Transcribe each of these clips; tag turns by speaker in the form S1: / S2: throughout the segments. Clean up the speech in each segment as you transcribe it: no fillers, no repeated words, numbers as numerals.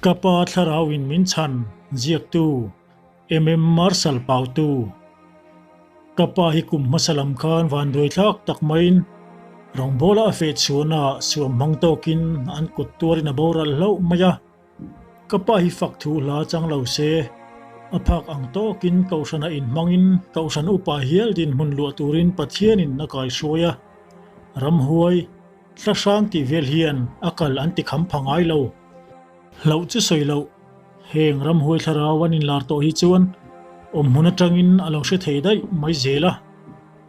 S1: Ka pa thlarau in min chhan ziaktu MM Marshal Pautu. Ka pa hi kum hmasa lam khan vanduai thlak tak maiin rawngbawla a feh chhuahnaah suam hmang tawkin an kut tuarin a boral hlauh mai a. Ka pa hi fak thu hla chang lo se, a phak ang tawkin Kohhrana inhmangin Kohhran upa hial dinhmun luah turin Pathianin a kaihruai a. Ramhuai, thla hrang tih vel hian a kal an ti kham pha ngai lo. Hlauh chu sawi loh, heng ramhuai thlarau an inlar tawh hi chuan awmhmun atangin a lo hre thei daih mai zel a,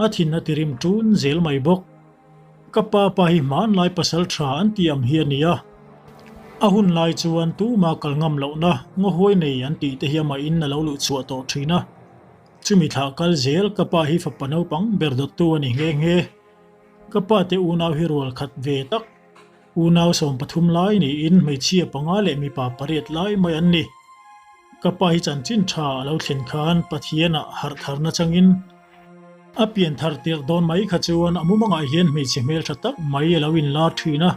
S1: a thin a tirim ṭun zel mai bawk. Ka pa pa hi hmanlai pasal tha an tih ang hi a ni a, a hun lai chuan tuma kal ngam lohna ngawhuai nei an tih te hi amahin a lo luh chhuah tawh thin a. Chumi thlah kal zel ka pa hi fapa naupang ber dawttu a ni nghe nghe. Ka pa te unau hi rual khat ve tak, unau 13 lai niin hmeichhia panga leh mipa pariat lai mai an ni. Ka pa hi chanchin tha a lo thlen khan Pathianah harh tharna changin, A pian thar tirh dawn mai kha chuan a mumangah hian hmeichhe hmeltha tak mai a lo inlar thin a.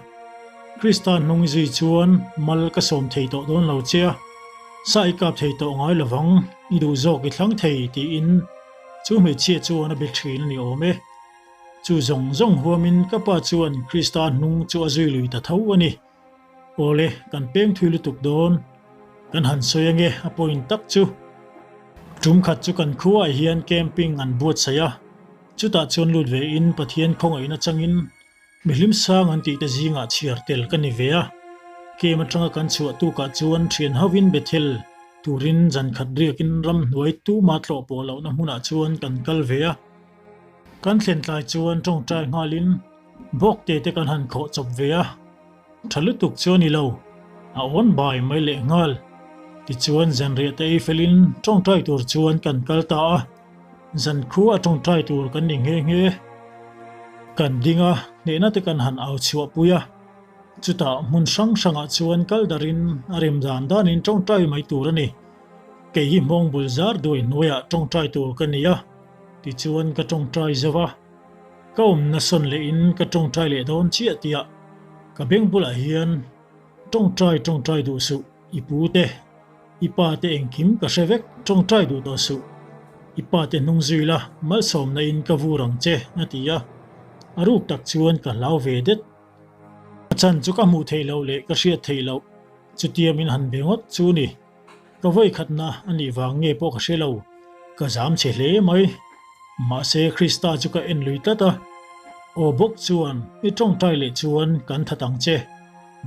S1: Krista hnung zui chuan mal ka sawm thei tawh dawn lo che a, sa i kap thei tawh ngai lovang, i duh zawk i thlang thei tiin chu hmeichhia chuan a be thin a ni awm e. Chu zawng zawng huamin ka pa chuan Krista hnung chu a zui lui ta tho a ni. Awle, kan peng thui lutuk dawn. Kan han sawi ange a point tak chu. Tum khat chu kan khuaah hian camping an buatsaih a, chutah chuan lut ve in Pathian khawngaihna changin mihlim sang an tih te zingah chhiar tel ka ni ve a. Camp atanga kan chhuah tukah chuan thian hovin Bethel turin zan khat riakin ramhnuai tuma tlawh pawh lohna hmunah chuan kan kal ve a. Kan thlen tlai chuan tawngtai nghalin Bawkte te kan han khawh chawp ve a, tha lutuk chu a ni lo, a awn bai mai leh nghal. Tichuan zanriah te ei felin tawngtai tur chuan kan kal ta a, zan khua a tawngtai tur kan ni nghe nghe. Kan ding a, hnehna te kan han au chhuah pui a, chutah hmun hrang hrangah chuan kal darin a rem dan danin tawngtai mai tur a ni. Kei hi hmawng bul zar duai hnuaiah tawngtai tur ka ni a, tichuan ka tawngtai zo va. Ka awmna sawn lehin ka tawngtai leh dawn chiah tiah ka beng bulah hian tawngtai tawngtai duh suh i pu te, i pa te engkim ka hre vek tawngtai duh tawh suh, i pa te hnung zui la malsawmna in ka vur ang che a ti a, a ruk tak chuan ka hlau ve det. A chan chu ka hmuh theih loh leh ka hriat theih loh chutia min han be ngawt chu ni. Ka vawikhatna a nih vang nge pawh ka hre lo, ka zam chhe hle mai. Mahse Krista chu ka en lui tlat a, Aw bawk chuan i tawngtai leh chuan kan that ang che,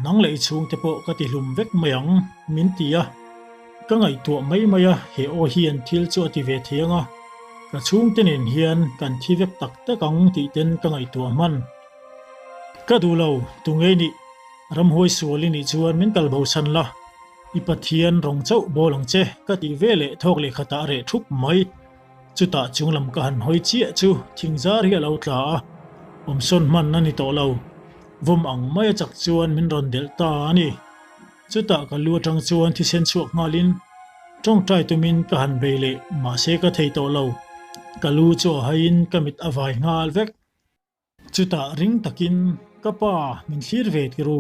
S1: nang leh i chhungte pawh ka ti hlum vek mai ang, min ti a. Ka ngaihtuah mai mai a, he aw hian thil chu a ti ve thei ang a, ka chhungte nen hian kan thi vek tak tak ang tih ten ka ngaihtuah hman. Ka duh lo, tunge nih? Ramhuai sual i nih chuan min kal bosan la. I Pathian rawng chauh bawl ang che ka tih ve leh thawk leh khatah a reh thup mai. Chutah chung lam ka han hawi chiah chu thing zar hi a lo tla a, awmsawn hman a ni tawh lo. Vawm ang mai a chak chuan min rawn delh ta a ni. Chutah ka lu atang chuan thisen chhuak nghalin tawngtai tumin ka han bei leh mahse ka thei tawh lo. Ka lu chu a haiin ka mit a vai nghal vek. Chutah ring takin, Ka pa, min thlir ve ti ru,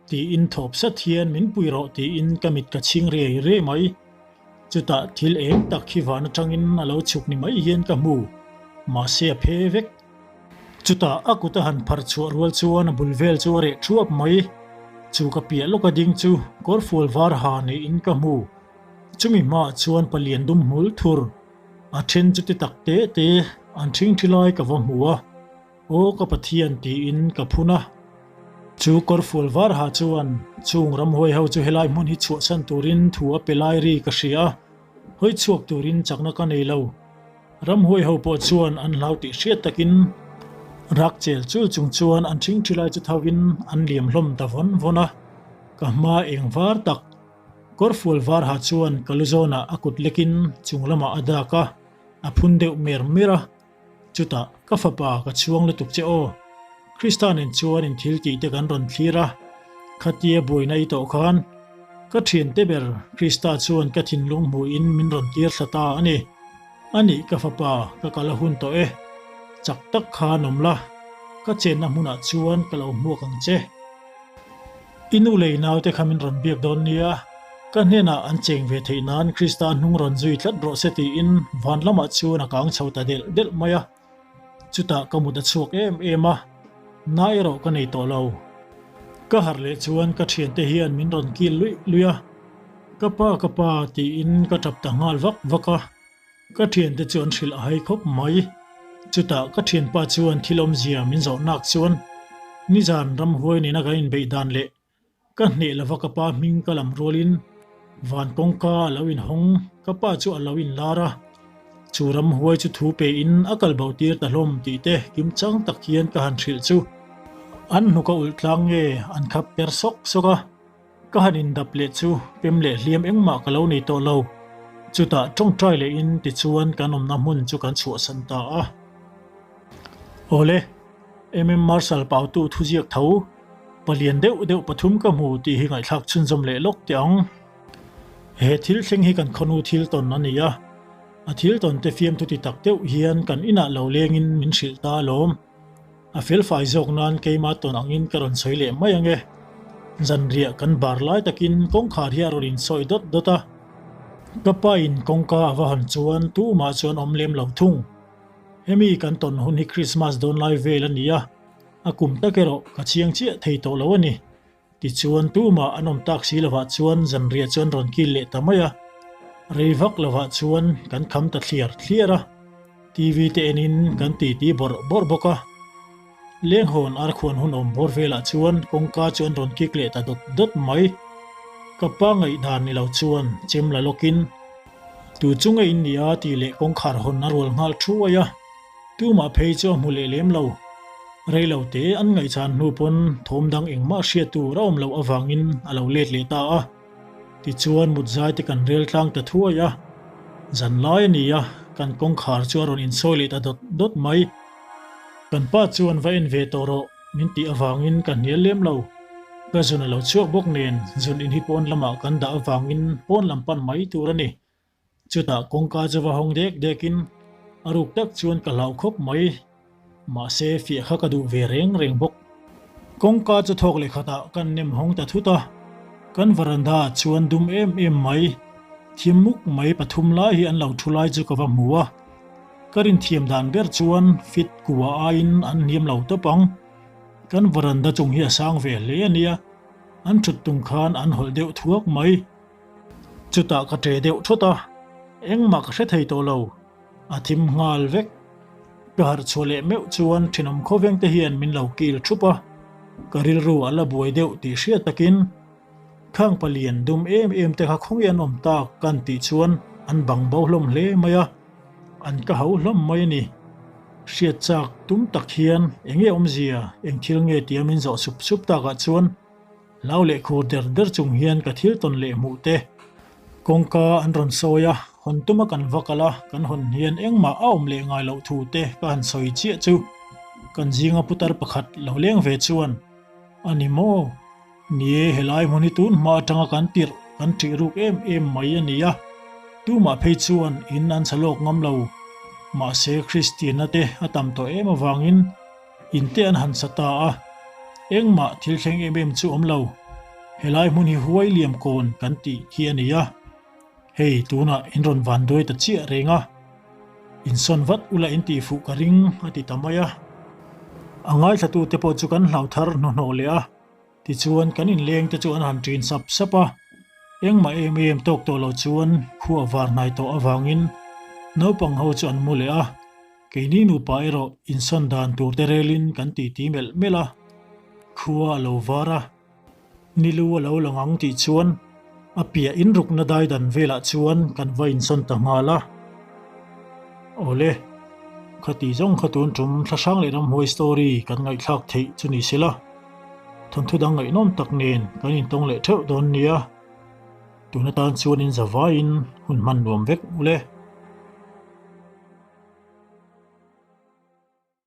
S1: tiin thawp sat hian min pui rawh tiin ka mit ka chhing riai riai mai. Chutah thil eng tak hi van atangin a lo chhuk ni mai hian ka hmu, mahse a phe vek. Chutah a kut a han phar chhuah rual chuan a bul vel chu a reh thuap mai. Chu ka piah lawk a ding chu kawrfual var ha niin ka hmu. Chumi hmaah chuan palian dum hmul thur. A then chu ti tak te te an thingthi lai ka va hmu a, Aw ka Pathian tiin ka phun a. Chu kawrfual var ha chuan chung ramhuai ho chu helai hmun hi chhuahsan turin thu a pe lai ri ka hria a, hawi chhuak turin chakna ka nei lo. Ramhuai ho pawh chuan an hlau tih hriat takin rak chel chul chung chuan an thingthi lai chu thovin an liam hlawm ta vawn vawn a, ka hma eng var tak Kawrfual var ha chuan ka lu zawnah a kut lekin chung lamah a dak a, a phun deuh mer mer a. Chutah, Ka fapa, ka chhuang lutuk che aw. Krista nen chuan in thil tih te kan rawn thlir a, khatia buaina i tawh khan ka thiante ber Krista chuan ka thinlung hmuhin min rawn tir thla ta a ni. A nih ka fapa, ka kal a hun tawh e. Chak tak khan awm la, ka chenna hmunah chuan ka lo hmuak ang che. I nu lei naute kha min rawn biak dawn nia, ka hnenah an cheng ve theih nan Krista hnung rawn zui tlat rawh se tiin van lamah chuan a kang chho ta delh delh mai a. Chutah ka mut a chhuak em em a, na erawh ka nei tawh lo. Ka harh leh chuan ka thiante hian min rawn kil luih luih a, Ka pa ka pa tiin ka tap ta nghal vak vak a. Ka thiante chu an hrilh a hai khawp mai. Chutah ka thianpa chuan thil awmzia min zawh nak chuan nizan ramhuai nena kan inbeih dan leh ka hneh lova ka pa hming ka lam rualin van kawngka a lo inhawng ka pa chu a lo inlar a. Chu ramhuai chu thu pein a kal bo tir ta hlawm tih te kimchang tak hian ka han hrilh chu an hnuk a ulh tlang nge an khap per sawk sawk a. Ka han indap leh chu pem leh hliam engmah ka lo nei tawh lo. Chutah tawngtai lehin tichuan kan awmna hmun chu kan chhuahsan ta a. Awle, MM Marshal Pautu thuziak tho, palian deuh deuh pathum ka hmu tih hi ngaihthlak chhunzawm leh lawk teh ang. He thil thleng hi kan khawnu thil tawn a ni a, a thil tawn te fiamthu ti tak deuh hian kan inah lo lengin min hrilh ta alawm. A felfai zawk nan keimah tawn angin ka rawn sawi leh mai ang e. Zanriah kan bar lai takin kawngkhar hi a rawn insawi dawt dawt a. Ka pain kawngka a va hawn chuan tumah chuan awm lem lo thung. Hemi kan tawn hun hi Christmas dawn lai vel a ni a, a kum tak erawh ka chiang chiah thei tawh lo a ni. Tichuan tumah an awm tak si lovah chuan zanriah chuan rawn kil leh ta mai a, rei vak lovah chuan kan kham ta thliar thliar a, TV te enin kan titi bawrh bawrh bawk a. Lenghawn arkhuan hun awm bawr velah chuan kawngka chu an rawn kik leh ta dawt dawt mai. Ka pa ngaihdan ni lo chuan chem la lawkin, Tu chu nge in nia tih leh kawngkhar hawn a rual nghal thuai a. Tumah phei chu a hmu leh lem lo. Rei lo te an ngaihchan hnu pawn thawm dang engmah hriat tur a awm loh avangin a lo let leh ta a. Tichuan mutzai te kan rel tlang ta thuai a. Zan lai a ni a, kan kawngkhar chu a rawn insawi leh ta dawt dawt mai. Kan pa chuan va en ve tawh rawh min tih avangin ka hnial lem lo. Ka zun a lo chhuak bawk nen zun in hi pawn lamah kan dah avangin pawn lam pan mai tur a ni. Chutah kawngka chu va hawng dek dekin a ruk tak chuan ka hlau khawp mai. Mahse fiah kha ka duh ve reng reng bawk. Kawngka chu thawk leh khatah kan nem hawng ta thut a, kan varanda ah chuan dum em em mai, thim muk mai pathum lai hi an lo thu lai chu ka va hmu a. Ka rinthiam dan ber chuan fit kua aiin an hniam lo tawp ang. Kan varanda chung hi a sang ve hle a nia, an thut tum khan an hawlh deuh thuak mai. Chutah ka ṭe deuh thawt a, engmah ka hre thei tawh lo, a thim nghal vek. Ka harh chhuah leh meuh chuan thenawm khawveng te hian min lo kil thup a, ka rilru a la buai deuh tih hriat takin khang palian dum em em te kha khawnge an awm tak kan tih chuan an bang bo hlawm hle mai a, an ka ho hlawm mai a ni. Hriat chak tum tak hian enge awmzia, eng thil nge tia min zawh sup sup takah chuan Hlau leh khur der der chung hian ka thil tawn leh hmuh te. Kawngka an rawn sawi a, hawn tuma kan va kal a, kan hawn hian engmah a awm leh ngai loh thu te ka han sawi chiah chu kan zinga putar pakhat lo leng ve chuan, A ni maw? Ni e, helai hmun hi tun hma atanga kan tirh kan ṭih ruk em em mai a ni a, tumah phei chuan in an chha lawk ngam lo. Mahse, Kristianna te a tam tawh em avangin, In te an han sa ta a, engmah thil thleng em em chu awm lo. Helai hmun hi huai liam kawn kan tih khi a ni a, hei tunah in rawn van duai ta chiah reng a, insawn vat ula in tih fuh ka ring a ti ta mai a. A ngaithla te pawh chu kan hlau thar hnuhnawh leh a, tichuan kan inleng te chu an han ṭin sap sap a, engmah em em tawk tawh lo chuan khua var hnai tawh avangin naupang ho chu an mu leh a. Keini nupa erawh insawn dan tur te relin kan titi melh melh a, khua a lo var a, nilu a lo lang ang tih chuan a piah inrukna daidan velah chuan kan va insawn ta nghal a. Awle, khati zawng kha tun tum Thlahrang leh Ramhuai story kan ngaihthlak theih chu ni sela, thawnthu dang ngaihnawm tak nen kan intawng leh theuh dawn nia. Tun atan chuan in zavaiin hun hman nuam vek ule.